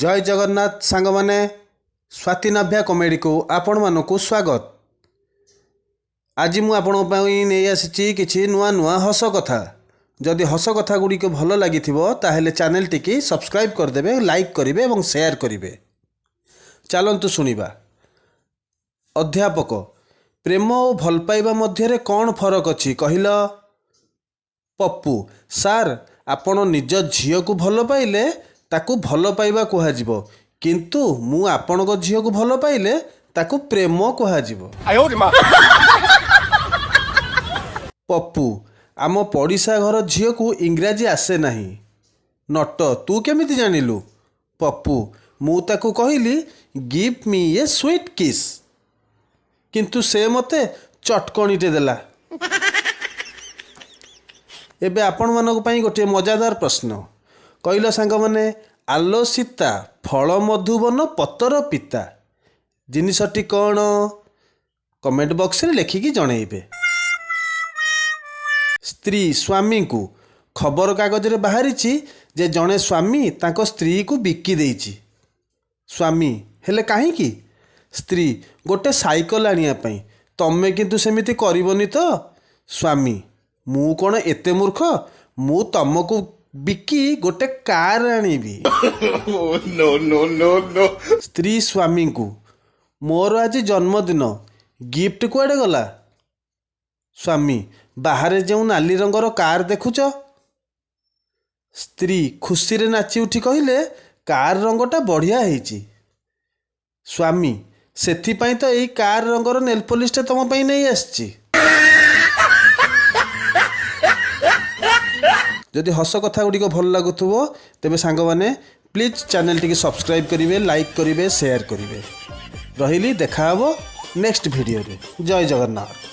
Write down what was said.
ଜୟ ଜଗନ୍ନାଥ ସାଙ୍ଗମାନେ, ସ୍ୱାତି ନାଭ୍ୟା କମେଡ଼ିକୁ ଆପଣମାନଙ୍କୁ ସ୍ୱାଗତ। ଆଜି ମୁଁ ଆପଣଙ୍କ ପାଇଁ ନେଇ ଆସିଛି କିଛି ନୂଆ ନୂଆ ହସ କଥା। ଯଦି ହସ କଥା ଗୁଡ଼ିକ ଭଲ ଲାଗିଥିବ, ତାହେଲେ ଚ୍ୟାନେଲଟିକି ସବସ୍କ୍ରାଇବ୍ କରିଦେବେ, ଲାଇକ୍ କରିବେ ଏବଂ ସେୟାର କରିବେ। ଚାଲନ୍ତୁ ଶୁଣିବା। ଅଧ୍ୟାପକ: ପ୍ରେମ ଓ ଭଲ ପାଇବା ମଧ୍ୟରେ କ'ଣ ଫରକ ଅଛି, କହିଲ? ପପୁ: ସାର୍, ଆପଣ ନିଜ ଝିଅକୁ ଭଲ ପାଇଲେ ତାକୁ ଭଲ ପାଇବା କୁହାଯିବ, କିନ୍ତୁ ମୁଁ ଆପଣଙ୍କ ଝିଅକୁ ଭଲ ପାଇଲେ ତାକୁ ପ୍ରେମ କୁହାଯିବ। 哎呦我的妈！ Pappu: ଆମ ପଡ଼ିଶା ଘର ଝିଅକୁ ଇଂରାଜୀ ଆସେ ନାହିଁ। ନଟ: ତୁ କେମିତି ଜାଣିଲୁ? ପପୁ: ମୁଁ ତାକୁ କହିଲି, "Give me a sweet kiss", କିନ୍ତୁ ସେ ମୋତେ ଚଟକଣିଟେ ଦେଲା। ଏବେ ଆପଣମାନଙ୍କ ପାଇଁ ଗୋଟିଏ ମଜାଦାର ପ୍ରଶ୍ନ। କହିଲ ସାଙ୍ଗମାନେ, ଆଲୋ ସୀତା, ଫଳ ମଧୁବନ ପତର ପିତା, ଜିନିଷଟି କ'ଣ? କମେଣ୍ଟ ବକ୍ସରେ ଲେଖିକି ଜଣେଇବେ। ସ୍ତ୍ରୀ ସ୍ୱାମୀଙ୍କୁ: ଖବରକାଗଜରେ ବାହାରିଛି ଯେ ଜଣେ ସ୍ୱାମୀ ତାଙ୍କ ସ୍ତ୍ରୀକୁ ବିକି ଦେଇଛି। ସ୍ୱାମୀ: ହେଲେ କାହିଁକି? ସ୍ତ୍ରୀ: ଗୋଟେ ସାଇକଲ ଆଣିବା ପାଇଁ। ତମେ କିନ୍ତୁ ସେମିତି କରିବନି ତ? ସ୍ୱାମୀ: ମୁଁ କ'ଣ ଏତେ ମୂର୍ଖ? ମୁଁ ତମକୁ ବିକି ଗୋଟେ କାର୍ ଆଣିବି। No, no, no, no. ସ୍ତ୍ରୀ ସ୍ୱାମୀଙ୍କୁ: ମୋର ଆଜି ଜନ୍ମଦିନ, ଗିଫ୍ଟ କୁଆଡ଼େ ଗଲା? ସ୍ୱାମୀ: ବାହାରେ ଯେଉଁ ନାଲି ରଙ୍ଗର କାର୍ ଦେଖୁଛ। ସ୍ତ୍ରୀ ଖୁସିରେ ନାଚି ଉଠି କହିଲେ, କାର୍ ରଙ୍ଗଟା ବଢ଼ିଆ ହେଇଛି। ସ୍ୱାମୀ: ସେଥିପାଇଁ ତ ଏଇ କାର୍ ରଙ୍ଗର ନେଲ୍ ପଲିସଟା ତମ ପାଇଁ ନେଇ ଆସିଛି। ଯଦି ହସ କଥା ଗୁଡ଼ିକ ଭଲ ଲାଗୁଥିବ, ତେବେ ସାଙ୍ଗମାନେ ପ୍ଲିଜ୍ ଚ୍ୟାନେଲଟିକି ସବସ୍କ୍ରାଇବ୍ କରିବେ, ଲାଇକ୍ କରିବେ, ସେୟାର କରିବେ। ରହିଲି, ଦେଖାହେବ ନେକ୍ସଟ ଭିଡ଼ିଓରେ। ଜୟ ଜଗନ୍ନାଥ।